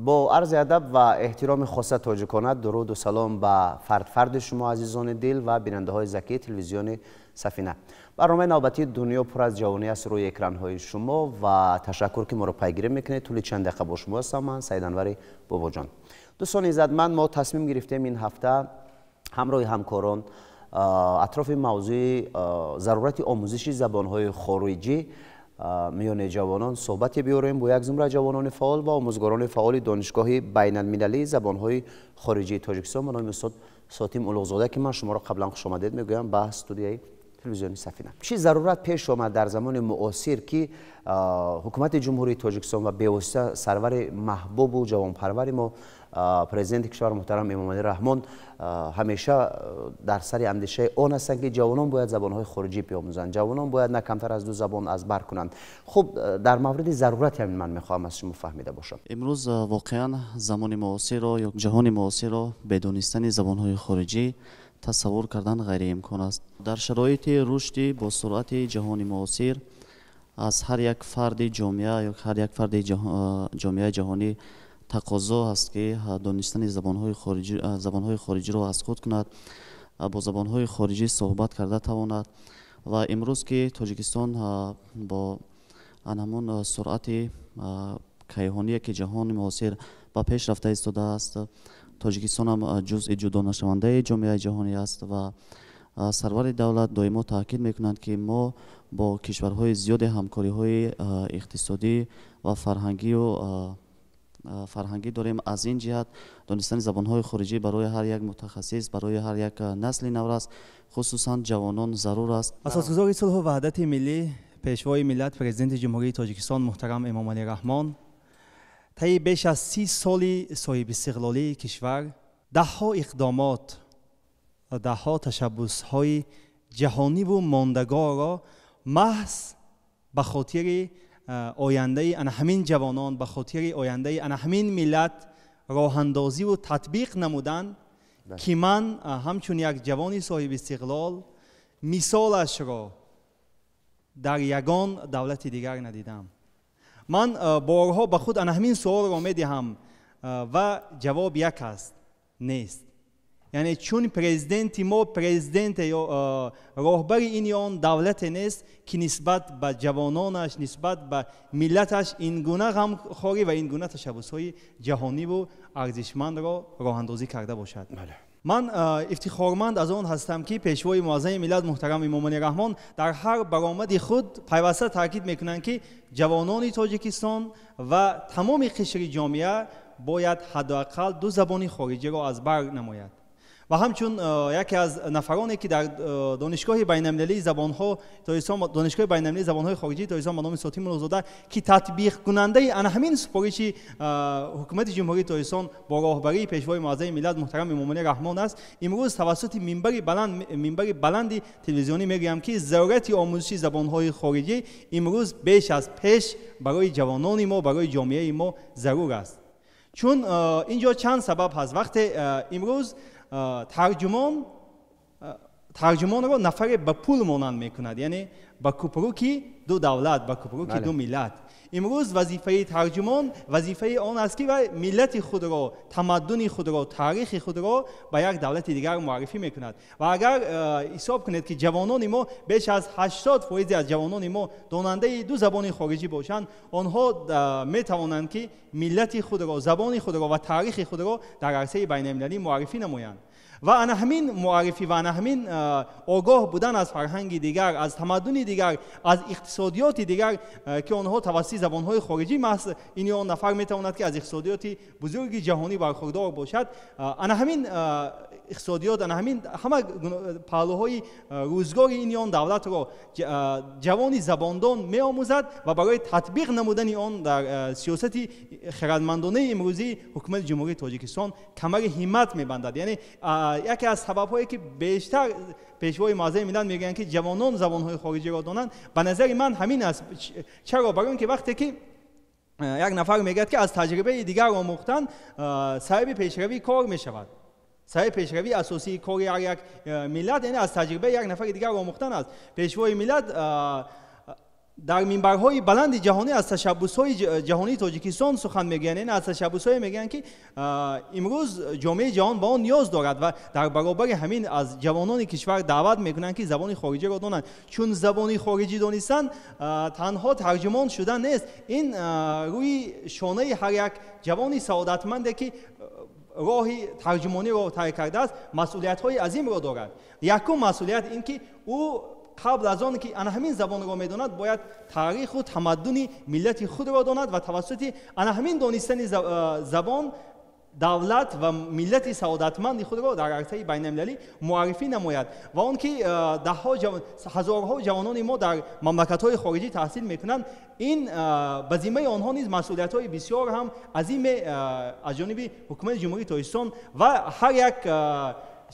Бо арзи адаб ва эҳтироми хоса тоҷикона дуруду салом ба фард-фарди шумо, азизони дил ва бинандаҳои закии телевизиони Сафина. Барномаи навбатии «Дунё пур аз ҷавонӣ» аст рӯи экранҳои шумо ва ташаккур, ки моро пайгирӣ мекунед. Тӯли чанд дақиқа бо шумо ҳастам ман, Саиданвари Бобоҷон. Дӯстони иззатманд, мо тасмим гирифтем ин ҳафта ҳамроҳи ҳамкорон атрофи мавзӯи зарурати омӯзиши забонҳои хориҷӣ миёни ҷавонон суҳбате биёрем бо як зумра ҷавонони фаъол ва омӯзгорони фаъоли Донишгоҳи байналмилалии забонҳои хориҷии Тоҷикистон ба номи устод Сотим Улуғзода, ки ман шуморо қаблан хушомадед мегӯям ба студияи телевизиони Сафина. Чӣ зарурат пеш омад дар замони муосир, ки ҳукумати Ҷумҳурии Тоҷикистон ва бевосита сарвари маҳбубу ҷавонпарвари мо, президенти кишвар муҳтарам Эмомалӣ Раҳмон, ҳамеша дар сари андешаи он ҳастанд, ки ҷавонон бояд забонҳои хориҷӣ биомӯзанд, ҷавонон бояд на камтар аз ду забон аз бар кунанд? Хуб, дар мавриди зарурати ҳамин ман мехоҳам аз шумо фаҳмида бошам. Имрӯз воқеан замони муосирро ё ҷаҳони муосирро бе донистани забонҳои хориҷӣ тасаввур кардан ғайриимкон аст. Дар шароити рушди босуръати ҷаҳони муосир аз ҳар як фарди ҷомеа ё ҳар як фарди ҷомеаи ҷаҳонӣ тақозо аст, ки донистани забонҳои хориҷиро аз худ кунад, бо забонҳои хориҷӣ суҳбат карда тавонад. Ва имрӯз, ки Тоҷикистон бо ан ҳамун суръати кайҳоние, ки ҷаҳони муосир ба пеш рафта истодааст, Тоҷикистонам ҷузъи ҷудонашавандаи ҷомеаи ҷаҳонӣ аст ва сарвари давлат доимо таъкид мекунанд, ки мо бо кишварҳои зиёде ҳамкориҳои иқтисодӣ ва фарҳангӣ дорем. Аз ин ҷиҳат донистани забонҳои хориҷӣ барои ҳар як мутахассис, барои ҳар як насли наврас, хусусан ҷавонон, зарур аст. Асосгузори сулҳу ваҳдати миллӣ, Пешвои миллат, Президенти Ҷумҳурии Тоҷикистон муҳтарам Эмомалӣ Раҳмон таи беш аз 30 соли соҳибистиқлолии кишвар даҳҳо иқдомот ва даҳҳо ташаббусҳои ҷаҳониву мондагорро маҳз ба хотири ояндаи ана ҳамин ҷавонон, ба хотири ояндаи ана ҳамин миллат роҳандозиву татбиқ намуданд, ки ман ҳамчун як ҷавони соҳибистиқлол мисолашро дар ягон давлати дигар надидам. Ман борҳо ба худ ана ҳамин суолро медиҳам ва ҷавоб як аст: нест. Яъне чун президенти мо президенте ё роҳбари ин ё он давлате нест, ки нисбат ба ҷавононаш, нисбат ба миллаташ ин гуна ғамхорӣ ва ин гуна ташаббусҳои ҷаҳониву арзишмандро роҳандозӣ карда бошад. Ман ифтихорманд аз он ҳастам, ки Пешвои муаззами миллат муҳтарам Эмомалӣ Раҳмон дар ҳар баромади худ пайваста таъкид мекунанд, ки ҷавонони Тоҷикистон ва тамоми қишри ҷомеа бояд ҳадду ақал ду забони хориҷиро аз бар намояд. Ва ҳамчун яке аз нафароне, ки дар Донишгоҳи байналмилалии забонҳо Тоҷикистон, Донишгоҳи байналмилалии забонҳои хориҷии Тоҷикистон ба номи Сотим Улуғзода, ки татбиқкунандаи ана ҳамин супориши ҳукумати Ҷумҳурии Тоҷикистон бо роҳбарии Пешвои муаззами миллат муҳтарам Эмомалӣ Раҳмон аст, имрӯз тавассути минбари баланди телевизионӣ мегӯям, ки зарурати омӯзиши забонҳои хориҷӣ имрӯз беш аз пеш барои ҷавонони мо, барои ҷомеаи мо зарур аст. Чун ин ҷо чанд сабаб ҳаст. Вақте имрӯз тарҷумонро нафаре ба пул монанд мекунад, яъне ба купруки ду давлат, ба купруки ду миллат. Имрӯз вазифаи тарҷумон вазифаи он аст, ки вай миллати худро, тамаддуни худро, таърихи худро ба як давлати дигар муаррифӣ мекунад. Ва агар ҳисоб кунед, ки ҷавонони мо, беш аз 80 фоизи аз ҷавонони мо донандаи ду забони хориҷӣ бошанд, онҳо метавонанд, ки миллати худро, забони худро ва таърихи худро дар арсаи байналмилалӣ муаррифӣ намоянд. Ва ана ҳамин муаррифӣ ва ана ҳамин огоҳ будан аз фарҳанги дигар, аз тамаддуни дигар, аз иқтисодиёти дигар, ки онҳо тавассути забонҳои хориҷӣ маҳз ин ё он нафар метавонад, ки аз иқтисодиёти бузурги ҷаҳонӣ бархурдор бошад. Ана ҳамин иқтисодиёт, ана ҳамин ҳама паҳлӯҳои рӯзгори ин ё он давлатро ҷавони забондон меомӯзад ва барои татбиқ намудани он дар сиёсати хирадмандонаи имрӯзии ҳукумати Ҷумҳурии Тоҷикистон камари ҳиммат мебандад. Яъне яке аз сабабҳое, ки бештар Пешвои муаззами миллат мегӯянд, ки ҷавонон забонҳои хориҷиро донанд, ба назари ман ҳамин аст. Чаро? Барои он ки вақте ки як нафар мегӯяд, ки аз таҷрибаи дигар омӯхтан сабаби пешравии кор мешавад, сабаби пешравии асосии кори ҳар як миллат, яъне аз таҷрибаи як нафари дигар омӯхтан аст. Пешвои миллат Дар минбарҳои баланди ҷаҳонӣ аз ташаббусҳои ҷаҳонии Тоҷикистон сухан мегӯянд, яъне аз ташаббусҳое мегӯянд, ки имрӯз ҷомеаи ҷаҳон ба он ниёз дорад ва дар баробари ҳамин аз ҷавонони кишвар даъват мекунанд, ки забони хориҷиро донанд. Чун забони хориҷӣ донистан танҳо тарҷумон шудан нест, ин рӯи шонаи ҳар як ҷавони саодатманде, ки роҳи тарҷумониро тай кардааст, масъулиятҳои азимро дорад. Якум масъулият ин ки ӯ қабл аз он ки ана ҳамин забонро медонад, бояд таъриху тамаддуни миллати худро донад ва тавассути ана ҳамин донистани забон давлат ва миллати саодатманди худро дар арсаи байналмилалӣ муаррифӣ намояд. Ва он ки даҳҳо ҳазорҳо ҷавонони мо дар мамлакатҳои хориҷӣ таҳсил мекунанд, ин ба зиммаи онҳо низ масъулиятҳои бисёр ҳам азиме аз ҷониби ҳукумати Ҷумҳурии Тоҷикистон ва ҳар як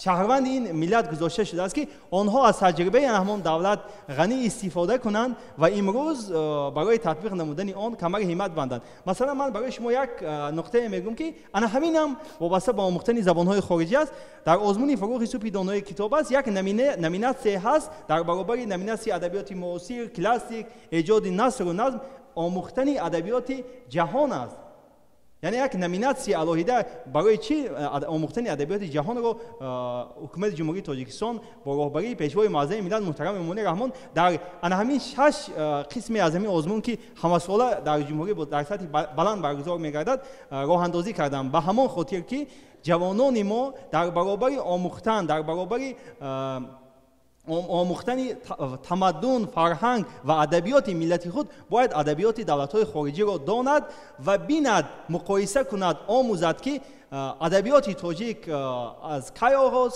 шаҳрванди ин миллат гузошта шудааст, ки онҳо аз таҷрибаи ҳамон давлат ғанӣ истифода кунанд ва имрӯз барои татбиқ намудани он камари ҳиммат банданд. Масалан, ман барои шумо як нуқтае мегӯм, ки ана ҳамин ҳам вобаста ба омӯхтани забонҳои хориҷӣ аст. Дар озмуни фурӯғи субҳи донои китоб аст, як номинатсия ҳаст дар баробари номинатсияи адабиёти муосир, классик, эҷоди насру назм, омӯхтани адабиёти ҷаҳон аст. Яъне як номинатсия алоҳида барои чӣ омӯхтани адабиёти ҷаҳонро ҳукумати Ҷумҳурии Тоҷикистон бо роҳбарии Пешвои муаззами миллат муҳтарам Эмомалӣ Раҳмон дар ана ҳамин 6 қисме аз ҳамин озмун, ки ҳамасола дар ҷумҳурӣ дар сатҳи баланд баргузор мегардад, роҳандозӣ карданд. Ба ҳамон хотир, ки ҷавонони мо дар баробари омӯхтан, дар баробари омӯхтани тамаддун, фарҳанг ва адабиёти миллати худ бояд адабиёти давлатҳои хориҷиро донад ва бинад, муқоиса кунад, омӯзад, ки адабиёти тоҷик аз кай оғоз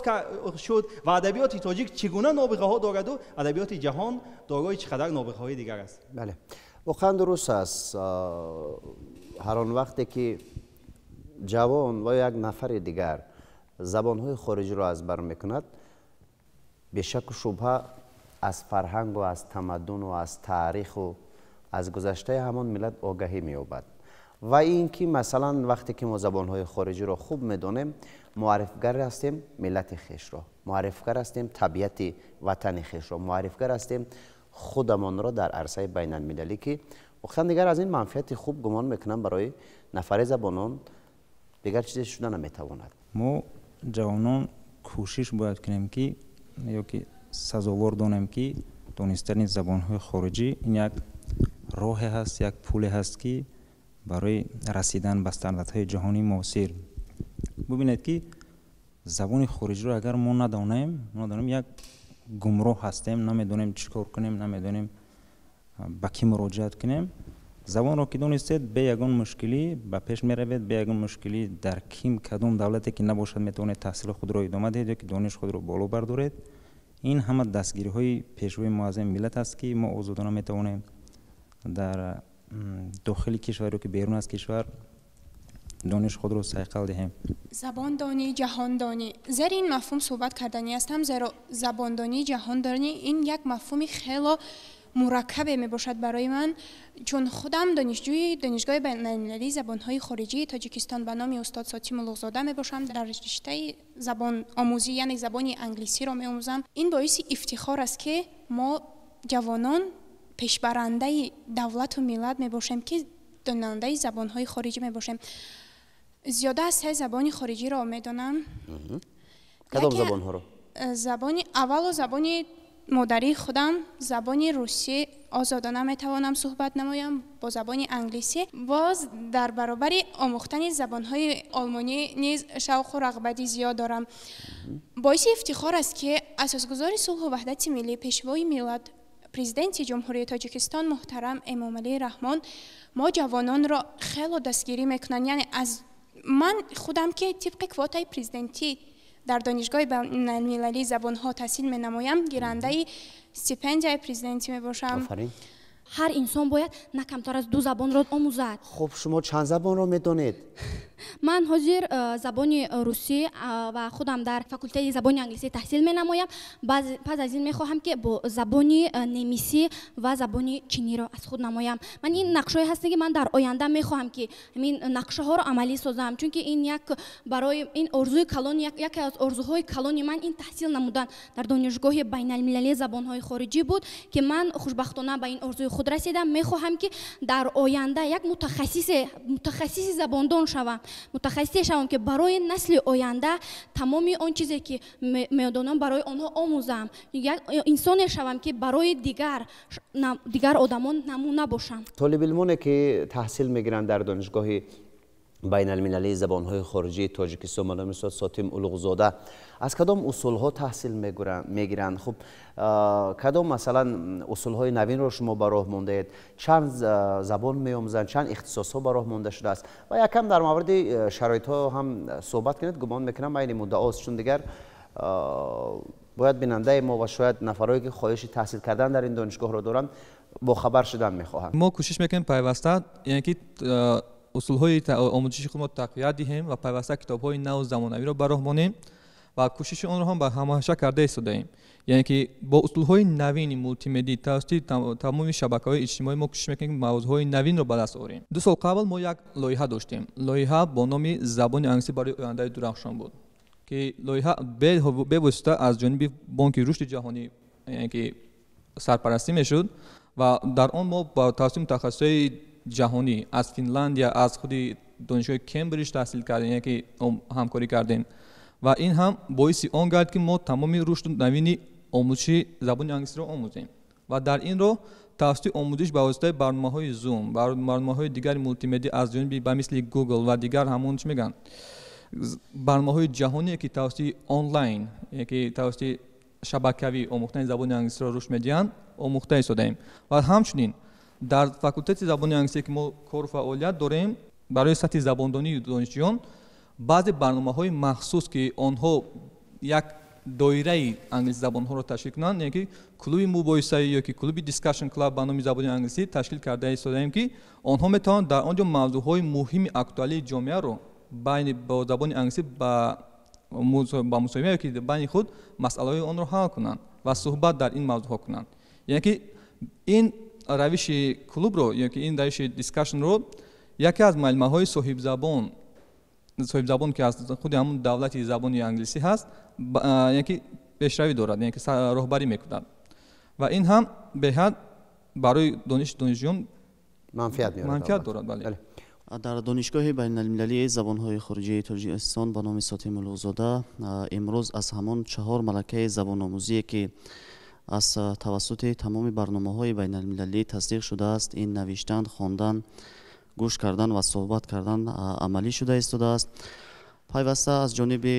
шуд ва адабиёти тоҷик чӣ гуна нобиғаҳо дораду адабиёти ҷаҳон дорои чӣ қадар нобиғаҳои дигар аст. Бале, воқеан дуруст аст. Ҳар он вақте ки ҷавон ва як нафари дигар забонҳои хориҷиро аз бар мекунад, бешаку шубҳа аз фарҳангу аз тамаддуну аз таъриху аз гузаштаи ҳамон миллат огаҳӣ меёбад. Ва ин ки масалан вақте ки мо забонҳои хориҷиро хуб медонем, муаррифгар ҳастем миллати хешро, муаррифгар ҳастем табиати ватани хешро, муаррифгар ҳастем худамонро дар арсаи байналмилалӣ, ки воқеан дигар аз ин манфиати хуб гумон мекунам барои нафари забонон дигар чизе шуда наметавонад. Мо ҷавонон кӯшиш бояд кунем, ки ё ки сазовор донем, ки донистани забонҳои хориҷӣ ин як роҳе ҳаст, як пуле ҳаст, ки барои расидан ба стандартҳои ҷаҳонии муосир. Бубинед, ки забони хориҷиро агар мо надонем, як гумроҳ ҳастем, намедонем чӣ кор кунем, намедонем ба кӣ муроҷиат кунем. Забонро ки донистед, бе ягон мушкилӣ ба пеш меравед, бе ягон мушкилӣ дар ким кадом давлате ки набошад метавонед таҳсили худро идома диҳед ё ки дониши худро боло бардоред. Ин ҳама дастгириҳои пешвои муаззами миллат аст, ки мо озодона метавонем дар дохили кишвар ё ки берун аз кишвар дониши худро сайқал диҳем. Забондонӣ ҷаҳондонӣ, зери ин мафҳум суҳбат карданӣ ҳастам, зеро забондонӣ ҷаҳондонӣ ин як мафҳуми хело мураккабе мебошад барои ман, чун худам донишҷӯи Донишгоҳи байналмилалии забонҳои хориҷии Тоҷикистон ба номи устод Сотим Улуғзода мебошам. Дар риштаи забономӯзӣ, яъне забони англисиро меомӯзам. Ин боиси ифтихор аст, ки мо ҷавонон пешбарандаи давлату миллат мебошем, ки донандаи забонҳои хориҷӣ мебошем. Зиёда аз 3 забони хориҷиро медонам. Кадом забонҳоро? Забони аввалу забони модарии худам, забони русӣ озодона метавонам суҳбат намоям, бо забони англисӣ. Боз дар баробари омӯхтани забонҳои олмонӣ низ шавқу рағбати зиёд дорам. Боиси ифтихор аст, ки асосгузори сулҳу ваҳдати миллӣ, пешвои миллат, Президенти Ҷумҳурии Тоҷикистон муҳтарам Эмомалӣ Раҳмон мо ҷавононро хело дастгирӣ мекунанд. Яъне аз ман худам, ки тибқи квотаи президентӣ дар Донишгоҳи байналмилалии забонҳо таҳсил менамоям, гирандаи стипендияи президентӣ мебошам. Ҳар инсон бояд на камтар аз 2 забонро омӯзад. Хуб, шумо чанд забонро медонед? Ман ҳозир забони русӣ ва худам дар факултети забони англисӣ таҳсил менамоям. Пас аз ин мехоҳам, ки бо забони немисӣ ва забони чиниро аз худ намоям. Ман ин нақшҳое ҳастанд, ки ман дар оянда мехоҳам, ки ҳамин нақшаҳоро амалӣ созам, чунки ин як барои ин орзуи калон, яке аз орзуҳои калони ман ин таҳсил намудан дар Донишгоҳи байналмилалии забонҳои хориҷӣ буд, ки ман хушбахтона ба ин орзуи худ расидам. Мехоҳам, ки дар оянда як мутахассиси забондон шавам, мутахассисе шавам, ки барои насли оянда тамоми он чизе, ки медонам, барои онҳо омӯзам, як инсоне шавам, ки барои дигар одамон намуна бошам. Толибилмоне, ки таҳсил мегиранд дар Донишгоҳи байналмилалии забонҳои хориҷии Тоҷикистон ба номи устод Сотим Улуғзода, аз кадом усулҳо таҳсил мегиранд? Хуб, кадом, масалан, усулҳои навинро шумо ба роҳ мондаед? Чанд забон меомӯзанд? Чанд ихтисосҳо ба роҳ монда шудааст? Ва якам дар мавриди шароитҳо ҳам суҳбат кунед. Гумон мекунам, айни муддаост, чун дигар бояд бинандаи мо ва шояд нафарое, ки хоҳиши таҳсил кардан дар ин донишгоҳро доранд, бохабар шудан мехоҳанд. Мо кӯшиш мекунем пайваста, яъне ки усулҳои омӯзиши худро тақвият диҳем ва пайваста китобҳои наву замонавиро ба роҳ монем ва кӯшиши онро ҳам ба ҳамаша карда истодаем, яъне ки бо усулҳои навини мултимедӣ тавассути тамоми шабакаҳои иҷтимоӣ мо кӯшиш мекунем, ки мавзӯъҳои навинро ба даст орем. 2 сол қабл мо як лоиҳа доштем. Лоиҳа бо номи «Забони англисӣ барои ояндаи дурахшон» буд, ки лоиҳа бевосита аз ҷониби Бонки рушди ҷаҳонӣ, яъне ки сарпарастӣ мешуд ва дар он мо ба тавассути мутахассисҳои ҷаҳонӣ аз Финландия, аз худи донишгоҳи Кембридж таҳсил кардем, яъне ки ҳамкорӣ кардем ва ин ҳам боиси он гард, ки мо тамоми рушду навини омӯзиши забони англисиро омӯзем ва дар ин роҳ тавассути омӯзиш ба воситаи барномаҳои Zoom, барномаҳои дигари мултимедӣ аз ҷониби ба мисли Google ва дигар ҳамон чӣ мегӯянд, барномаҳои ҷаҳоние, ки тавассути онлайн, ки тавассути шабакавӣ омӯхтани забони англисиро рушд медиҳанд, омӯхта истодаем. Ва ҳамчунин дар факултети забони англисие, ки мо кору фаъолият дорем, барои сатҳи забондонии донишҷӯён баъзе барномаҳои махсус, ки онҳо як доираи англисизабонҳоро ташкил кунанд, яъне ки клуби мубоҳисавӣ ё ки клуби discussion club ба номи забони англисӣ ташкил карда истодаем, ки онҳо метавонанд дар он ҷо мавзӯъҳои муҳими актуалии ҷомеаро байни бо забони англисӣ ба мусоҳиба ё ки байни худ масъалаҳои онро ҳал кунанд ва суҳбат дар ин мавзӯъҳо кунанд. Яъне ки ин равиши клубро ё ки ин равиши discussion ро яке аз муаллимаҳои соҳибзабон, ки аз худи ҳамун давлати забони англисӣ ҳаст, яъне ки пешравӣ дорад, яъне ки роҳбарӣ мекунад ва ин ҳам беҳад барои дониши донишҷӯён манфиат дорад, бале. Дар Донишгоҳи байналмилалии забонҳои хориҷии Тоҷикистон ба номи Сотим Улуғзода имрӯз аз ҳамон чаҳор малакаи забономӯзие, ки аз тавассути тамоми барномаҳои байналмилалӣ тасдиқ шудааст, ин навиштан, хондан, гӯш кардан ва суҳбат кардан, амалӣ шуда истодааст. Пайваста аз ҷониби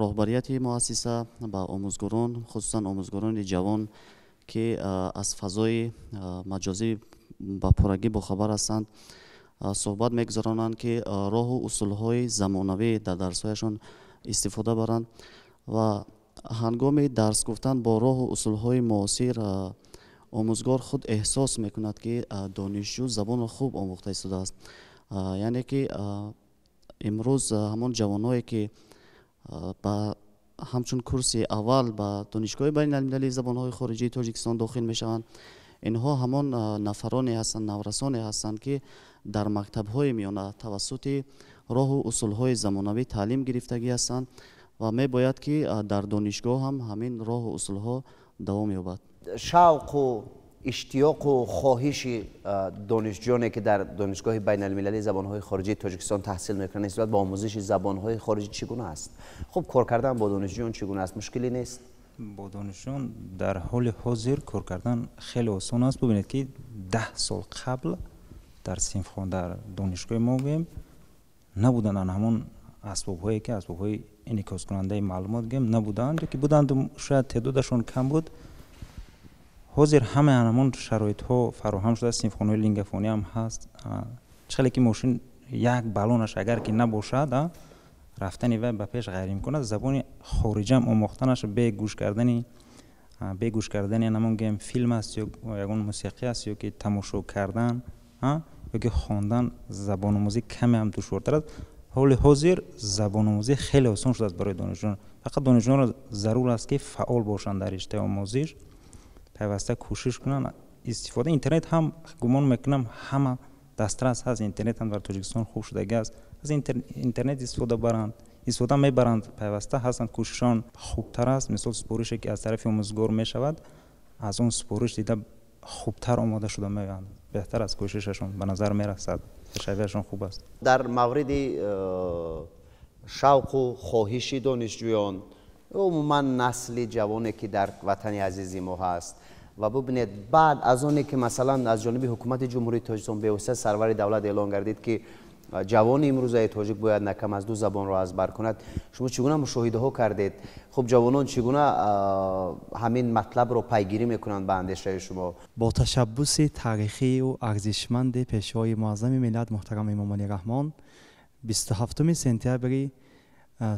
роҳбарияти муассиса ба омӯзгорон, хусусан омӯзгорони ҷавон, ки аз фазои маҷозӣ ба пуррагӣ бохабар ҳастанд, суҳбат мегузаронанд, ки роҳу усулҳои замонавӣ дар дарсҳояшон истифода баранд. Ва ҳангоми дарс гуфтан бо роҳу усулҳои муосир омӯзгор худ эҳсос мекунад, ки донишҷӯ забонро хуб омӯхта истодааст. Яъне ки имрӯз ҳамон ҷавоное, ки ба ҳамчун курси аввал ба Донишгоҳи байналмилалии забонҳои хориҷии Тоҷикистон дохил мешаванд, инҳо ҳамон нафароне ҳастанд, наврасоне ҳастанд, ки дар мактабҳои миёна тавассути роҳу усулҳои замонавӣ таълим гирифтагӣ ҳастанд ва мебояд, ки дар донишгоҳ ҳам ҳамин роҳу усулҳо давом ёбад. Шавқу иштиёқу хоҳиши донишҷӯёне, ки дар Донишгоҳи байналмилалии забонҳои хориҷии Тоҷикистон таҳсил мекунанд, нисбат ба омӯзиши забонҳои хориҷӣ чӣ гуна аст? Хуб, кор кардан бо донишҷӯён чӣ гуна аст? Мушкилӣ нест? Бо донишҷӯён дар ҳоли ҳозир кор кардан хеле осон аст. Бубинед, ки 10 сол қабл дар синфхон, дар донишгоҳи мо гӯем, набуданд ҳамон асбобҳое, ки асбобҳои инъикоскунандаи маълумот гӯем, набуданд ё ки буданд, шояд теъдодашон кам буд. Ҳозир ҳамаи ҳамон шароитҳо фароҳам шудааст, синфхонаҳои лингафонӣ ҳам ҳаст. Чӣ хеле ки мошин як баллонаш агар ки набошад, рафтани вай ба пеш ғайриимкон аст, забони хориҷам омӯхтанаш бе гӯш кардани ҳамон гӯем филм аст ё ягон мусиқӣ аст ё ки тамошо кардан ё ки хондан, забономӯзӣ каме ҳам душвортар аст. Ҳоли ҳозир забономӯзӣ хеле осон шудааст барои донишҷӯён. Фақат донишҷӯёнро зарур аст, ки фаъол бошанд дар риштаи омӯзиш, пайваста кӯшиш кунанд. Истифода интернет ҳам, гумон мекунам, ҳама дастрас ҳаст. Интернет ҳам дар Тоҷикистон хуб шудагӣ аст, аз интернет истифода баранд, истифода мебаранд, пайваста ҳастанд, кӯшишон хубтар аст. Мисол, супорише, ки аз тарафи омӯзгор мешавад, аз он супориш дида Хубтар омода шуда меоянд, беҳтар аз кӯшишашон ба назар мерасад, пешравиашон хуб аст. Дар мавриди шавқу хоҳиши донишҷӯён, умуман насли ҷавоне, ки дар ватани азизи мо ҳаст, ва бубинед, баъд аз оне ки масалан аз ҷониби ҳукумати Ҷумҳурии Тоҷикистон бевосита сарвари давлат эълон гардид, ки ҷавони имрӯзаи тоҷик бояд на кам аз ду забонро аз бар кунад, шумо чӣ гуна мушоҳидаҳо кардед? Хуб, ҷавонон чӣ гуна ҳамин матлабро пайгирӣ мекунанд, ба андешаи шумо? Бо ташаббуси таърихию арзишманди Пешвои муаззами миллат муҳтарам Эмомалӣ Раҳмон 27 сентябри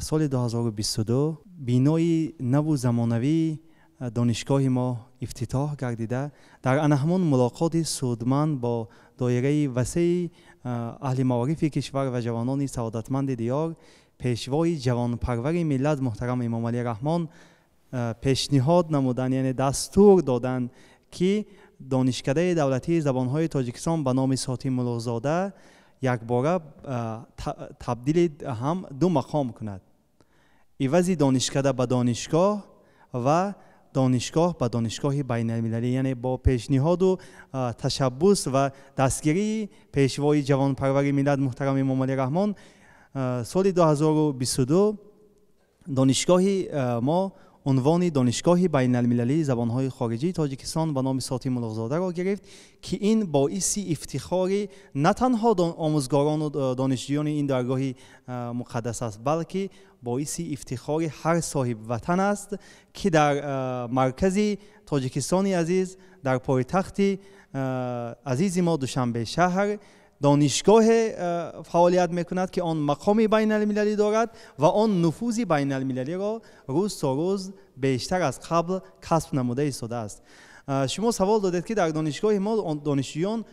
соли 2022 бинои наву замонавии донишгоҳи мо ифтитоҳ гардида, дар ана ҳамон мулоқоти судманд бо доираи васеи аҳли маорифи кишвар ва ҷавонони саодатманди диёр Пешвои ҷавонпарвари миллат муҳтарам Эмомалӣ Раҳмон пешниҳод намуданд, яъне дастур доданд, ки Донишкадаи давлатии забонҳои Тоҷикистон ба номи Сотим Мулуқзода якбора табдили ҳам ду мақом кунад: ивази донишкада ба донишгоҳ ва донишгоҳ ба донишгоҳи байналмилалӣ. Яъне бо пешниҳоду ташаббус ва дастгирии Пешвои ҷавонпарвари миллат муҳтарам Эмомалӣ Раҳмон соли 2022 донишгоҳи мо унвони Донишгоҳи байналмилалии забонҳои хориҷии Тоҷикистон ба номи Сотим Мулуқзодаро гирифт, ки ин боиси ифтихори на танҳо омӯзгорону донишҷӯёни ин даргоҳи муқаддас аст, балки боиси ифтихори ҳар соҳибватан аст, ки дар маркази Тоҷикистони азиз, дар пойтахти азизи мо Душанбе шаҳр донишгоҳе фаъолият мекунад, ки он мақоми байналмилалӣ дорад ва он нуфузи байналмилалиро рӯз то рӯз бештар аз қабл касб намуда истодааст. Шумо савол додед, ки дар донишгоҳи мо донишҷӯён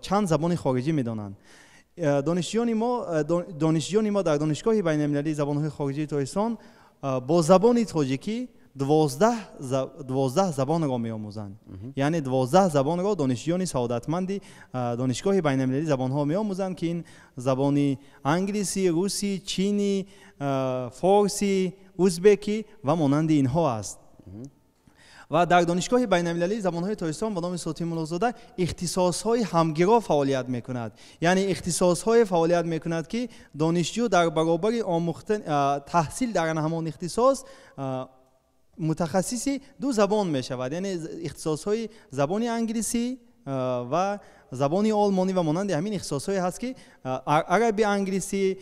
чанд забони хориҷӣ медонанд. Донишҷӯёни мо дар Донишгоҳи байналмилалии забонҳои хориҷии Тоҷикистон бо забони тоҷикӣ 12 забонро меомӯзанд. Яъне 12 забонро донишҷӯёни саодатманди Донишгоҳи байналмилалии забонҳо меомӯзанд, ки ин забони англисӣ, русӣ, чинӣ, форсӣ, узбекӣ ва монанди инҳо аст. Ва дар Донишгоҳи байналмилалии забонҳои Тоҷикистон ба номи Сотим Мулуқзода ихтисосҳои ҳамгиро фаъолият мекунад, яъне ихтисосҳое фаъолият мекунад, ки донишҷӯ дар баробари таҳсил дар ҳамон ихтисос мутахассиси ду забон мешавад, яъне ихтисосҳои забони англисӣ ва забони олмонӣ ва монанди ҳамин ихтисосҳое ҳаст, ки араби, англисӣ,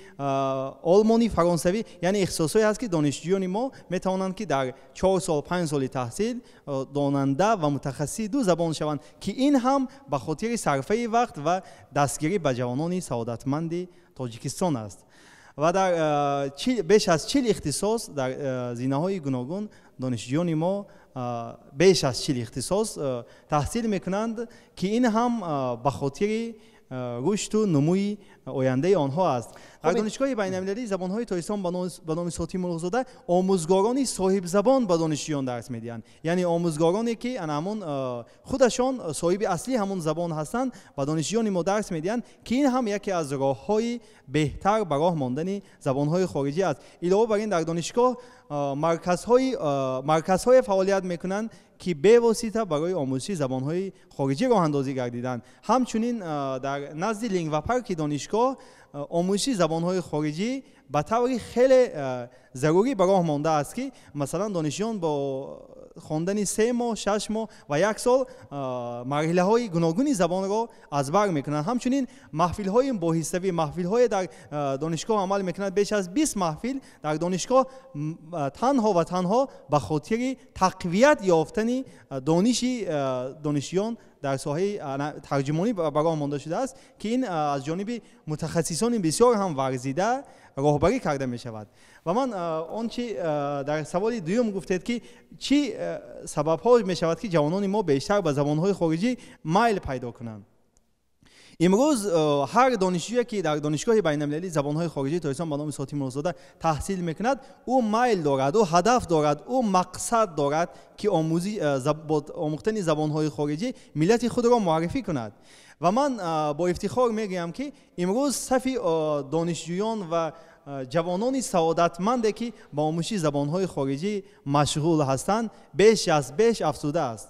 олмонӣ, фаронсавӣ, яъне ихтисосҳое ҳаст, ки донишҷӯёни мо метавонанд, ки дар 4 сол, 5 соли таҳсил донанда ва мутахассиси ду забон шаванд, ки ин ҳам ба хотири сарфаи вақт ва дастгирӣ ба ҷавонони саодатманди Тоҷикистон аст. Ва дар беш аз 40 ихтисос дар зинаҳои гуногун донишҷӯёни мо беш аз 40 ихтисос таҳсил мекунанд, ки ин ҳам ба хотири рушду нумӯи ояндаи онҳо аст. Дар Донишгоҳи байналмилалии забонҳои Тоҷикистон ба номи Сотим Мулуқзода омӯзгорони соҳибзабон ба донишҷӯён дарс медиҳанд, яъне омӯзгороне, ки ана ҳамон худашон соҳиби аслии ҳамон забон ҳастанд, ба донишҷӯёни мо дарс медиҳанд, ки ин ҳам яке аз роҳҳои беҳтар ба роҳ мондани забонҳои хориҷӣ аст. Илова бар ин, дар донишгоҳ марказҳое фаъолият мекунанд, ки бевосита барои омӯзиши забонҳои хориҷӣ роҳандозӣ гардиданд. Ҳамчунин дар назди лингвапарки донишгоҳ омӯзиши забонҳои хориҷӣ ба таври хеле зарурӣ ба роҳ мондааст, ки масалан донишҷӯён бо хондани 3 моҳ, 6 моҳ ва як сол марҳилаҳои гуногуни забонро аз бар мекунанд. Ҳамчунин маҳфилҳои мубоҳисавӣ, маҳфилҳое дар донишгоҳ амал мекунад, беш аз 20 маҳфил дар донишгоҳ танҳо ва танҳо ба хотири тақвият ёфтани дониши донишҷӯён дар соҳаи тарҷумонӣ ба роҳ монда шудааст, ки ин аз ҷониби мутахассисони бисёр ҳам варзида роҳбарӣ карда мешавад. Ва ман он чи дар саволи дуюм гуфтед, ки чӣ сабабҳо мешавад, ки ҷавонони мо бештар ба забонҳои хориҷӣ майл пайдо кунанд. Имрӯз ҳар донишҷӯе, ки дар Донишгоҳи байналмилалии забонҳои хориҷии Тоҷикистон ба номи Сотим Мулуқзода таҳсил мекунад, ӯ майл дорад, ӯ ҳадаф дорад, ӯ мақсад дорад, ки бо омӯхтани забонҳои хориҷӣ миллати худро муаррифӣ кунад. Ва ман бо ифтихор мегӯям, ки имрӯз сафи донишҷӯён ва ҷавонони саодатманде, ки ба омӯзиши забонҳои хориҷӣ машғул ҳастанд, беш аз беш афзудааст.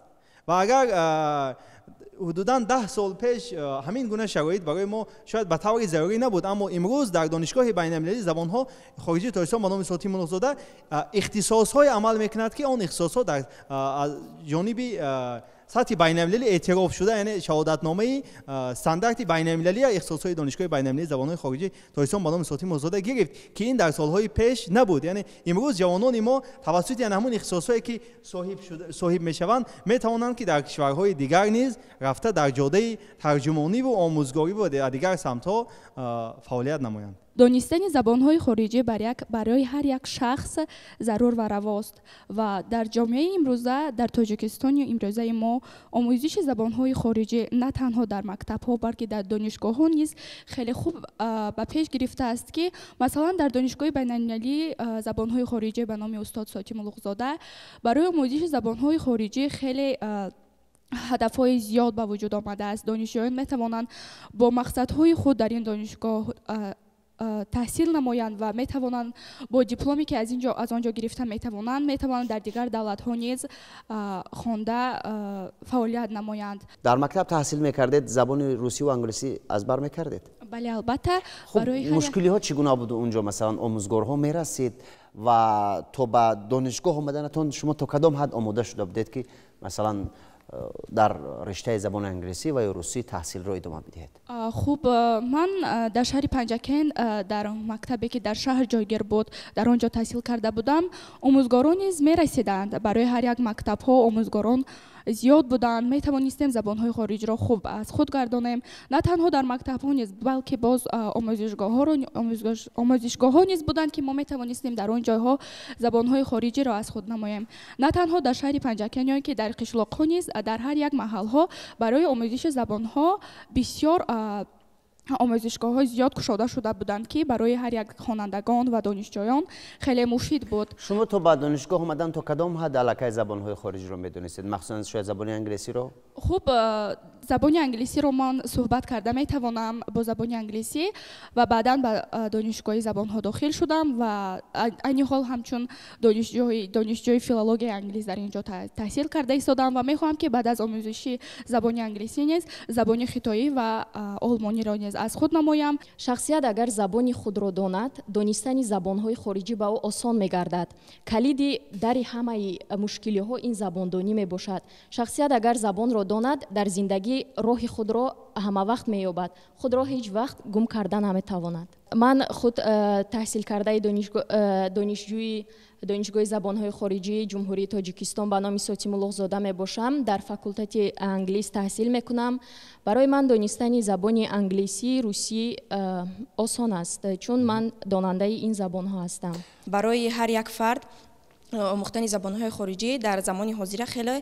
Ва агар ҳудудан 10 сол пеш ҳамин гуна шароит барои мо шояд ба таври зарурӣ набуд, аммо имрӯз дар Донишгоҳи байналмилалии забонҳо хориҷии Тоҷикистон ба номи Сотим Улуғзода ихтисосҳое амал мекунад, ки он ихтисосҳо дар ҷониби сатҳи байналмилалӣ эътироф шуда, яъне шаҳодатномаи стандарти байналмилалии ихтисосҳои Донишгоҳи байналмилалии забонҳои хориҷии Тоҷикистон ба номи Сотим Улуғзода гирифт, ки ин дар солҳои пеш набуд. Яъне имрӯз ҷавонони мо тавассути ҳамон ихтисосҳое ки соҳиб мешаванд, метавонанд, ки дар кишварҳои дигар низ рафта дар ҷодаи тарҷумониву омӯзгорӣ ва дигар самтҳо фаъолият намоянд. Донистани забонҳои хориҷӣ барои ҳар як шахс зарур ва равост ва дар ҷомеаи имрӯза, дар Тоҷикистони имрӯзаи мо омӯзиши забонҳои хориҷӣ на танҳо дар мактабҳо, балки дар донишгоҳҳо низ хеле хуб ба пеш гирифтааст, ки масалан дар Донишгоҳи байналмилалии забонҳои хориҷӣ ба номи устод Сотим Улуғзода барои омӯзиши забонҳои хориҷӣ хеле ҳадафҳои зиёд ба вуҷуд омадааст. Донишҷӯён метавонанд бо мақсадҳои худ дар ин донишгоҳ таҳсил намоянд ва метавонанд бо дипломе, ки аз он ҷо гирифта метавонанд, метавонанд дар дигар давлатҳо низ хонда фаъолият намоянд. Дар мактаб таҳсил мекардед, забони русӣ ва англисӣ аз бар мекардед? Бале, албатта. Мушкилиҳо чӣ гуна буд унҷо? Масалан, омӯзгорҳо мерасид ва то ба донишгоҳ омаданатон шумо то кадом ҳад омода шуда будед, ки масалан дар риштаи забони англисӣ ва ё русӣ таҳсилро идома бидиҳед? Хуб, ман дар шаҳри Панҷакент, дар мактабе, ки дар шаҳр ҷойгир буд, дар он ҷо таҳсил карда будам. Омӯзгорон низ мерасиданд. Барои ҳар як мактабҳо омӯзгорон зиёд буданд, метавонистем забонҳои хориҷиро хуб аз худ гардонем. На танҳо дар мактабҳо низ, балки боз омӯзишгоҳҳо низ буданд, ки мо метавонистем дар он ҷойҳо забонҳои хориҷиро аз худ намоем. На танҳо дар шаҳри Панҷакент, ё ки дар қишлоқҳо низ, дар ҳар як маҳалҳо барои омӯзиши забонҳо бисёр омӯзишгоҳҳо зиёд кушода шуда буданд, ки барои ҳар як хонандагон ва донишҷӯён хеле муфид буд. Шумо то ба донишгоҳ омадан то кадом ҳад аллакай забонҳои хориҷиро медонистед, махсусан шояд забони англисиро? Хуб, забони англисиро ман суҳбат карда метавонам бо забони англисӣ ва баъдан ба донишгоҳи забонҳо дохил шудам ва айни ҳол ҳамчун донишҷӯи филологияи англис дар ин ҷо таҳсил карда истодам ва мехоҳам, ки баъд аз омӯзиши забони англисӣ низ забони хитоӣ ва олмониро низ аз худ намоям. Шахсият агар забони худро донад, донистани забонҳои хориҷӣ ба ӯ осон мегардад. Калиди дари ҳамаи мушкилиҳо ин забондонӣ мебошад. Шахсият агар забонро донад, дар зиндагӣ роҳи худро ҳамавақт меёбад, худро ҳеҷ вақт гум карда наметавонад. Ман худ таҳсилкардаи донишҷӯи Донишгоҳи забонҳои хориҷии Ҷумҳурии Тоҷикистон ба номи Сотим Улуғзода мебошам. Дар факултети англис таҳсил мекунам. Барои ман донистани забони англисӣ, русӣ осон аст, чун ман донандаи ин забонҳо ҳастам. Барои ҳар як фард омӯхтани забонҳои хориҷӣ дар замони ҳозира хеле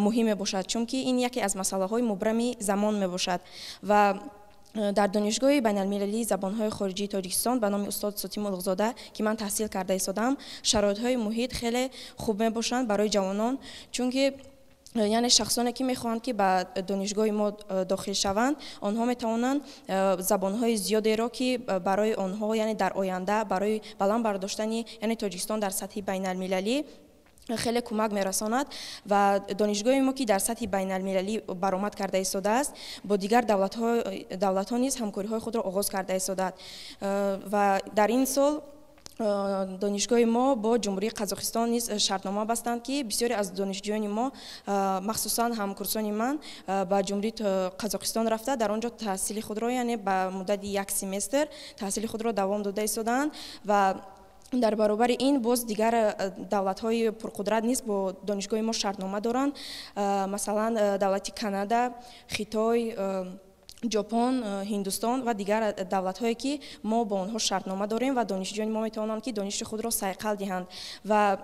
муҳим мебошад, чунки ин яке аз масъалаҳои мубрами замон мебошад ва дар Донишгоҳи байналмилалии забонҳои хориҷии Тоҷикистон ба номи устод Сотим Улуғзода, ки ман таҳсил карда истодам, шароитҳои муҳит хеле хуб мебошанд барои ҷавонон, чунки яъне шахсоне, ки мехоҳанд, ки ба донишгоҳи мо дохил шаванд, онҳо метавонанд забонҳои зиёдеро, ки барои онҳо, яъне дар оянда барои баланд бардоштани, яъне Тоҷикистон дар сатҳи байналмилалӣ хеле кӯмак мерасонад. Ва донишгоҳи мо, ки дар сатҳи байналмилалӣ баромад карда истодааст, бо дигар давлатҳо низ ҳамкориҳои худро оғоз карда истодааст. Ва дар ин сол донишгоҳи мо бо Ҷумҳурии Қазоқистон низ шартнома бастанд, ки бисёре аз донишҷӯёни мо, махсусан ҳамкурсони ман, ба Ҷумҳурии Қазоқистон рафта, дар он ҷо таҳсили худро, яъне ба муддати як семестр таҳсили худро давом дода истодаанд. Ва дар баробари ин боз дигар давлатҳои пурқудрат низ бо донишгоҳи мо шартнома доранд, масалан давлати Канада, Хитой, Ҷопон, Ҳиндустон ва дигар давлатҳое, ки мо бо онҳо шартнома дорем ва донишҷӯёни мо метавонанд, ки дониши худро сайқал диҳанд. Ва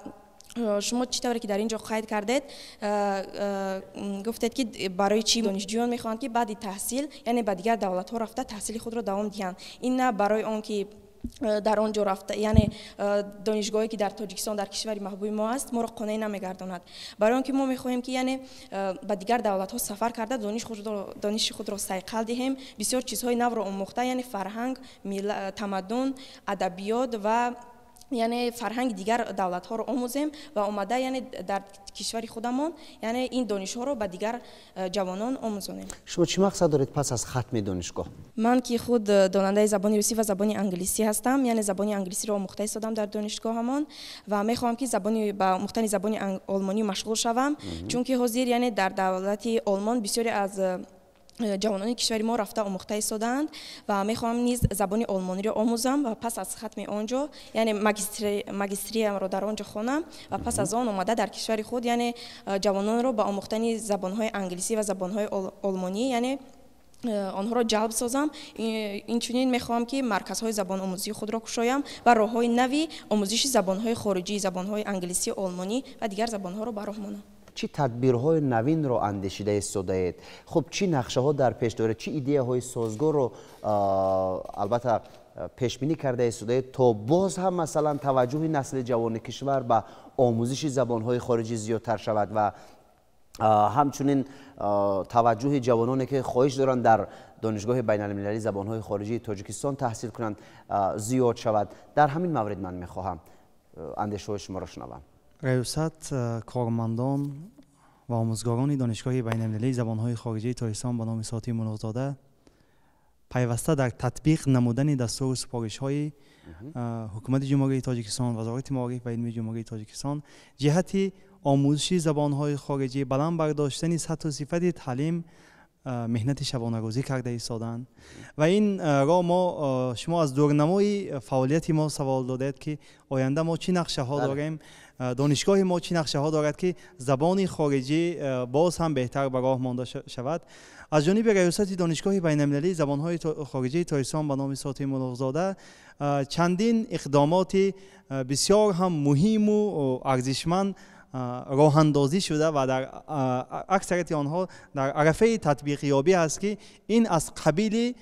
шумо чӣ тавре ки дар ин ҷо қайд кардед, гуфтед, ки барои чӣ донишҷӯён мехоҳанд, ки баъди таҳсил, яъне ба дигар давлатҳо рафта таҳсили худро давом диҳанд. Ин на барои он ки дар он ҷо рафта, яъне донишгоҳе, ки дар Тоҷикистон, дар кишвари маҳбуби мо аст, моро қонеъ намегардонад. Барои он ки мо мехоҳем, ки яъне ба дигар давлатҳо сафар карда дониши худро сайқал диҳем, бисёр чизҳои навро омӯхта, яъне фарҳанг, тамаддун, адабиёт ва Яъне фарҳанги дигар давлатҳоро омӯзем ва омада, яъне дар кишвари худамон, яъне ин донишҳоро ба дигар ҷавонон омӯзонем. Шумо чӣ мақсад доред пас аз хатми донишгоҳ? Ман ки худ донандаи забони русӣ ва забони англисӣ ҳастам, яъне забони англисиро омӯхта истодам дар донишгоҳамон ва мехоҳам ки забони ба омӯхтани забони олмонӣ машғул шавам, чунки ҳозир, яъне дар давлати Олмон бисёре аз ҷавонони кишвари мо рафта омӯхта истодаанд ва мехоҳам низ забони олмониро омӯзам ва пас аз хатми он ҷо, яъне магистриямро дар он ҷо хонам ва пас аз он омада дар кишвари худ, яъне ҷавононро ба омӯхтани забонҳои англисӣ ва забонҳои олмонӣ, яъне онҳоро ҷалб созам. Инчунин мехоҳам, ки марказҳои забономӯзии худро кушоям ва роҳҳои нави омӯзиши забонҳои хориҷӣ, забонҳои англисӣ, олмонӣ ва дигар забонҳоро ба роҳ монам. Чӣ тадбирҳои навинро андешида истодаед? Хуб, чӣ нақшаҳо дар пеш доред? Чӣ идеяҳои созгорро албатта пешбинӣ карда истодаед, то боз ҳам, масалан, таваҷҷӯҳи насли ҷавони кишвар ба омӯзиши забонҳои хориҷӣ зиёдтар шавад ва ҳамчунин таваҷҷӯҳи ҷавононе, ки хоҳиш доранд дар Донишгоҳи байналмилалии забонҳои хориҷии Тоҷикистон таҳсил кунанд, зиёд шавад? Дар ҳамин маврид ман мехоҳам андешаҳои шуморо шунавам. Раёсат, кормандон ва омӯзгорони Донишгоҳи байналмилалии забонҳои хориҷии Тоҷикистон ба номи Сотим Улуғзода пайваста дар татбиқ намудани дастуру супоришҳои Ҳукумати Ҷумҳурии Тоҷикистон, Вазорати маориф ва илми Ҷумҳурии Тоҷикистон ҷиҳати омӯзиши забонҳои хориҷӣ, баланд бардоштани сатҳу сифати таълим меҳнати шабонарӯзӣ карда истодаанд. Ва ин ро мо, шумо аз дурнамои фаъолияти мо савол додед, ки оянда мо чӣ нақшаҳо дорем, донишгоҳи мо чӣ нақшаҳо дорад, ки забони хориҷӣ боз ҳам беҳтар ба роҳ монда шавад. Аз ҷониби раёсати Донишгоҳи байналмилалии забонҳои хориҷии Тоҷикистон ба номи Сотим Улуғзода чандин иқдомоти бисёр ҳам муҳиму арзишманд роҳандозӣ шуда ва дар аксарияти онҳо дар арафаи татбиқёбӣ аст, ки ин аз қабили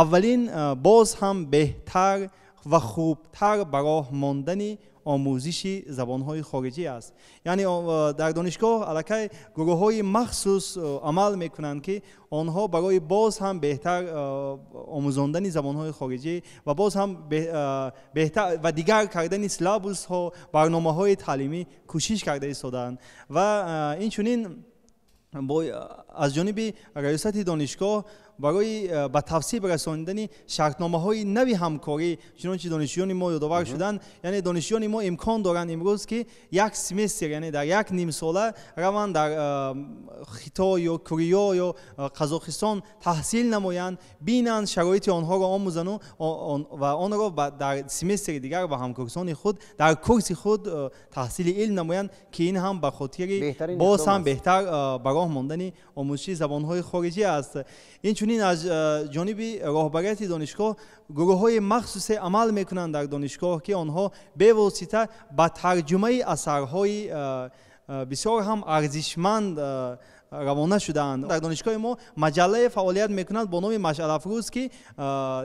аввалин боз ҳам беҳтар ва хубтар ба роҳ мондани омӯзиши забонҳои хориҷӣ аст. Яъне дар донишгоҳ аллакай гурӯҳҳои махсус амал мекунанд, ки онҳо барои боз ҳам беҳтар омӯзондани забонҳои хориҷӣ ва боз ҳам беҳтар ва дигар кардани силабусҳо, барномаҳои таълимӣ кӯшиш карда истодаанд. Ва инчунин аз ҷониби раёсати донишгоҳ барои ба тавсиб расонидани шартномаҳои нави ҳамкорӣ, чунончи донишҷӯёни мо ёдовар шуданд, яъне донишҷӯёни мо имкон доранд имрӯз, ки як семестр, яъне дар як нимсола раванд дар Хитой ё Корея ё Қазоқистон таҳсил намоянд, бинанд, шароити онҳоро омӯзану ва онро дар семестри дигар ба ҳамкурсони худ дар курси худ таҳсили илм намоянд, ки ин ҳам ба хотири боз ҳам беҳтар ба роҳ мондани омӯзиши забонҳои хориҷӣ аст. Инчунин аз ҷониби роҳбарияти донишгоҳ гурӯҳҳои махсусе амал мекунанд дар донишгоҳ, ки онҳо бевосита ба тарҷумаи асарҳои бисёр ҳам арзишманд равона шудаанд. Дар донишгоҳи мо маҷаллае фаъолият мекунад бо номи Машъалафрӯз, ки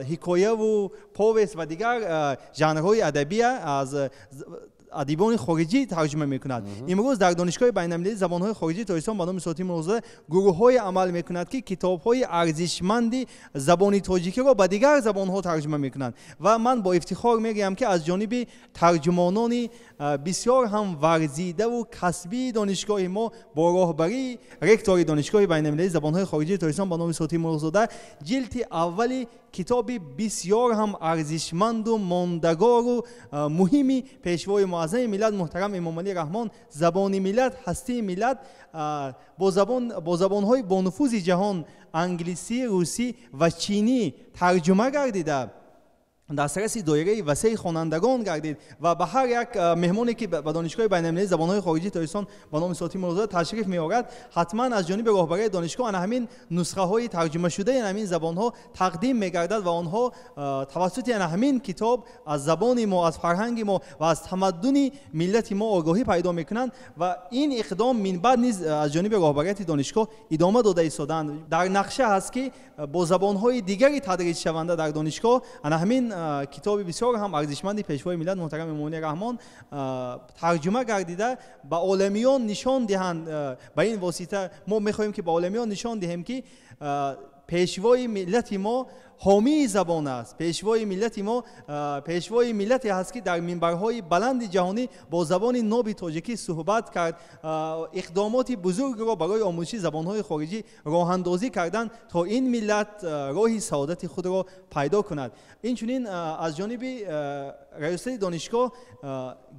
ҳикояву повест ва дигар жанрҳои адабия аз адибони хориҷӣ тарҷума мекунад. Имрӯз дар Донишгоҳи байналмилалии забонҳои хориҷии Тоҷикистон ба номи Сотим Улуғзода гурӯҳҳое амал мекунад, ки китобҳои арзишманди забони тоҷикиро ба дигар забонҳо тарҷума мекунанд. Ва ман бо ифтихор мегӯям, ки аз ҷониби тарҷумонони бисёр ҳам варзидаву касбии донишгоҳи мо бо роҳбарии ректори Донишгоҳи байналмилалии забонҳои хориҷии Тоҷикистон ба номи Сотим Улуғзода ҷилди аввали китоби бисёр ҳам арзишманду мондагору муҳими Пешвои муаззами миллат муҳтарам Эмомалӣ Раҳмон, «Забони миллат, ҳастии миллат», бо забонҳои бонуфузи ҷаҳон англисӣ, русӣ ва чинӣ тарҷума гардида, дастраси доираи васеи хонандагон гардид. Ва ба ҳар як меҳмоне, ки ба Донишгоҳи байналмилалии забонҳои хориҷии Тоҷикистон ба номи Сотим Улуғзода ташриф меорад, ҳатман аз ҷониби роҳбарии донишгоҳ ана ҳамин нусхаҳои тарҷумашудаи ҳамин забонҳо тақдим мегардад ва онҳо тавассути ана ҳамин китоб аз забони мо, аз фарҳанги мо ва аз тамаддуни миллати мо огоҳӣ пайдо мекунанд. Ва ин иқдом минбаъд низ аз ҷониби роҳбарияти донишгоҳ идома дода истодаанд. Дар нақша ҳаст, ки бо забонҳои дигари тадрисшаванда дар донишгоҳ ана ҳамин китоби бисёр ҳам арзишманди Пешвои миллат муҳтарам Эмомалӣ Раҳмон тарҷума гардида ба оламиён нишон диҳанд. Ба ин восита мо мехоҳем, ки ба оламиён нишон диҳем, ки пешвои миллати мо ҳомии забон аст, пешвои миллати мо пешвои миллате ҳаст, ки дар минбарҳои баланди ҷаҳонӣ бо забони ноби тоҷикӣ суҳбат кард, иқдомоти бузургро барои омӯзиши забонҳои хориҷӣ роҳандозӣ карданд, то ин миллат роҳи саодати худро пайдо кунад. Инчунин аз ҷониби раёсати донишгоҳ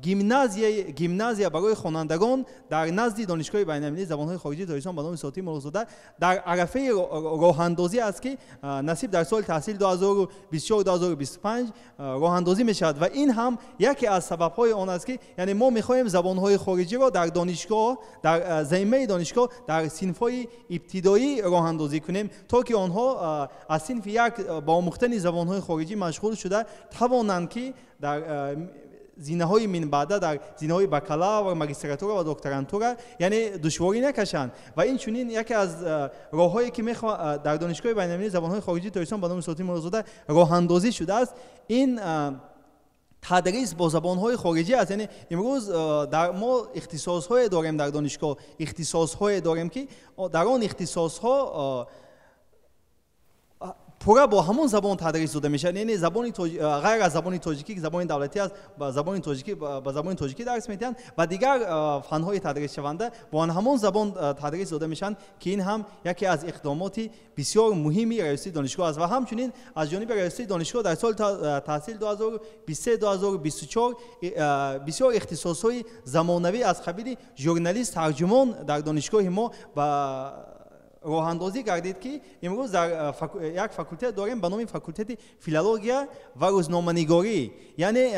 гимназия барои хонандагон дар назди Донишгоҳи байналмилалии забонҳои хориҷии Тоҷикистон ба номи Сотим Муллозода дар арафаи роҳандозӣ аст, ки насиб дар соли таҳсил 2024-2025 роҳандозӣ мешавад. Ва ин ҳам яке аз сабабҳои он аст, ки яъне мо мехоҳем забонҳои хориҷиро дар донишгоҳ, дар замимаи донишгоҳ, дар синфҳои ибтидоӣ роҳандозӣ кунем, то ки онҳо аз синфи як ба омӯхтани забонҳои хориҷӣ машғул шуда тавонанд, ки дар зинаҳои минбаъда, дар зинаҳои бакалавр, магистратура ва докторантура яъне душворӣ накашанд. Ва инчунин яке аз роҳҳое, ки дар Донишгоҳи байналмилалии забонҳои хориҷии Тоҷикистон ба номи Сотим Муллозода роҳандозӣ шудааст, ин тадрис бо забонҳои хориҷӣ аст. Яъне имрӯз дар мо ихтисосҳое дорем дар донишгоҳ, ихтисосҳое дорем, ки дар он ихтисосҳо пурра бо ҳамон забон тадрис дода мешавад. Яъне забони ғайр аз забони тоҷикӣ, ки забони давлатӣ аст, ба забони тоҷикӣ дарс медиҳанд ва дигар фанҳои тадрисшаванда бо ҳамон забон тадрис дода мешаванд, ки ин ҳам яке аз иқдомоти бисёр муҳими раёсати донишгоҳ аст. Ва ҳамчунин аз ҷониби раёсати донишгоҳ дар соли таҳсил 2023-2024 бисёр ихтисосҳои замонавӣ аз қабили журналист, тарҷумон дар донишгоҳи мо ба роҳандозӣ гардид, ки имрӯз дар як факултет дорем ба номи факултети филология ва рӯзноманигорӣ. Яъне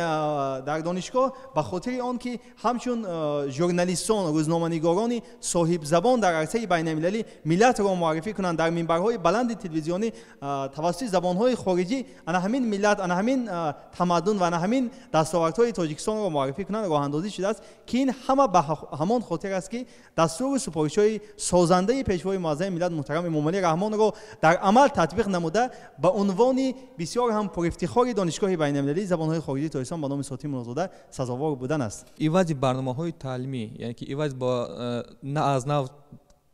дар донишгоҳ ба хотири он ки ҳамчун журналистон, рӯзноманигорони соҳибзабон дар арсаи байналмилалӣ миллатро муаррифӣ кунанд, дар минбарҳои баланди телевизионӣ тавассути забонҳои хориҷӣ ана ҳамин миллат, ана ҳамин тамаддун ва ана ҳамин дастовардҳои Тоҷикистонро муаррифӣ кунанд, роҳандозӣ шудааст, ки ин ҳама ба ҳамон хотир аст, ки дастуру супоришҳои созандаи пешвои муаззами миллат муҳтарам Эмомалӣ Раҳмонро дар амал татбиқ намуда ба унвони бисёр ҳам пурэфтихори Донишгоҳи байналмилалии забонҳои хориҷии Тоҷикистон ба номи Сотим Муллозода сазовор будан аст. Ивази барномаҳои таълимӣ, яъне ки иваз бо на аз нав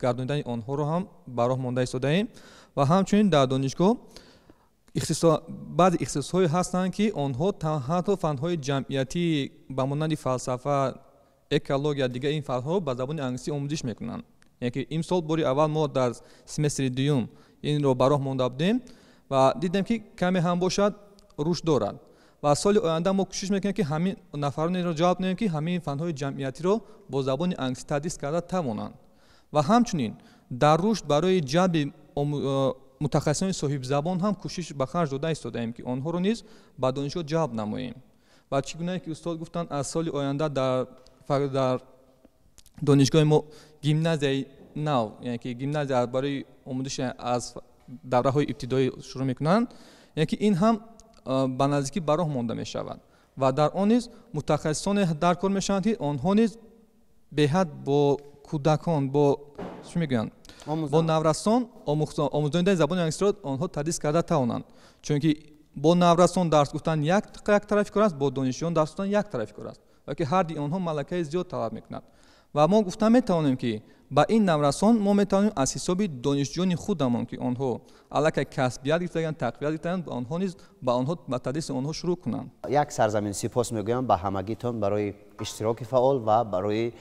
гардонидани онҳоро ҳам ба роҳ монда истодаем. Ва ҳамчунин дар донишгоҳ баъзе ихтисосҳое ҳастанд, ки онҳо ҳатто фанҳои ҷамъиятӣ ба монанди фалсафа, экология, дигар ин фанҳо ба забони англисӣ омӯзиш мекунанд. Яъне ки имсол бори аввал мо дар семестри дуюм инро ба роҳ монда будем ва дидем, ки каме ҳам бошад рушд дорад. Ва соли оянда мо кӯшиш мекунем, ки ҳамин нафаронеро ҷалб кунем, ки ҳамин фанҳои ҷамъиятиро бо забони англисӣ тадрис карда тавонанд. Ва ҳамчунин дар рушд барои ҷалби мутахассисони соҳибзабон ҳам кӯшиш ба харҷ дода истодаем, ки онҳоро низ ба донишгоҳ ҷалб намоем. Ва чӣ гунае ки устод гуфтанд, аз соли оянда дар донишгоҳи мо гимназияи нав, яъне ки гимназия барои омӯзиши аз давраҳои ибтидоӣ шурӯъ мекунанд, яъне ки ин ҳам ба наздикӣ ба роҳ монда мешавад ва дар он низ мутахассисоне дар кор мешаванд, ки онҳо низ беҳад бо кӯдакон, бо чӣ мегӯянд, бо наврасон омӯзонидани забони англисиро онҳо тадрис карда тавонанд. Чунки бо наврасон дарс гуфтан як тарафи кор аст, бо донишҷӯён дарс гуфтан як тарафи кор аст, ва ки ҳарди онҳо малакаи зиёд талаб мекунад. Ва мо гуфта метавонем, ки ба ин наврасон мо метавонем аз ҳисоби донишҷӯёни худамон, ки онҳо аллакай касбият гирифтаганд, тақвият гирифтаганд, онҳо низ ба онҳо ба тадриси онҳо шурӯъ кунанд. Як сарзамин сипос мегӯям ба ҳамагитон барои иштироки фаъол ва барои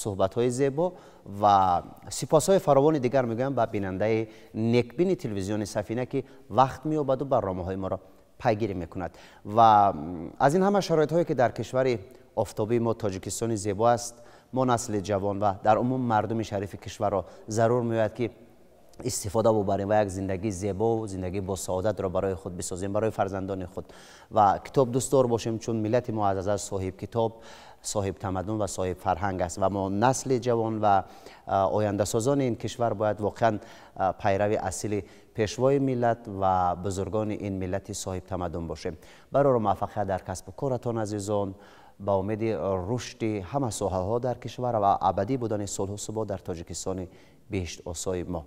суҳбатҳои зебо ва сипосҳои фаровони дигар мегӯям ба бинандаи некбини телевизиони Сафина, ки вақт меёбаду барномаҳои моро пайгирӣ мекунад. Ва аз ин ҳама шароитҳое, ки дар кишвари офтобии мо Тоҷикистони зебо аст, мо насли ҷавон ва дар умум мардуми шарифи кишварро зарур меояд, ки истифода бубарем ва як зиндагии зебо, зиндагии бо саодатро барои худ бисозем, барои фарзандони худ ва китоб дӯстдор бошем, чун миллати мо аз азал соҳиб китоб, соҳиб тамаддун ва соҳиб фарҳанг аст. Ва мо насли ҷавон ва ояндасозони ин кишвар бояд воқеан пайрави асили пешвои миллат ва бузургони ин миллати соҳиб тамаддун бошем. Барору муваффақият дар касбу коратон, азизон, ба умеди рушди ҳама соҳаҳо дар кишвар ва абадӣ будани сулҳу субот дар Тоҷикистони биҳиштосои мо.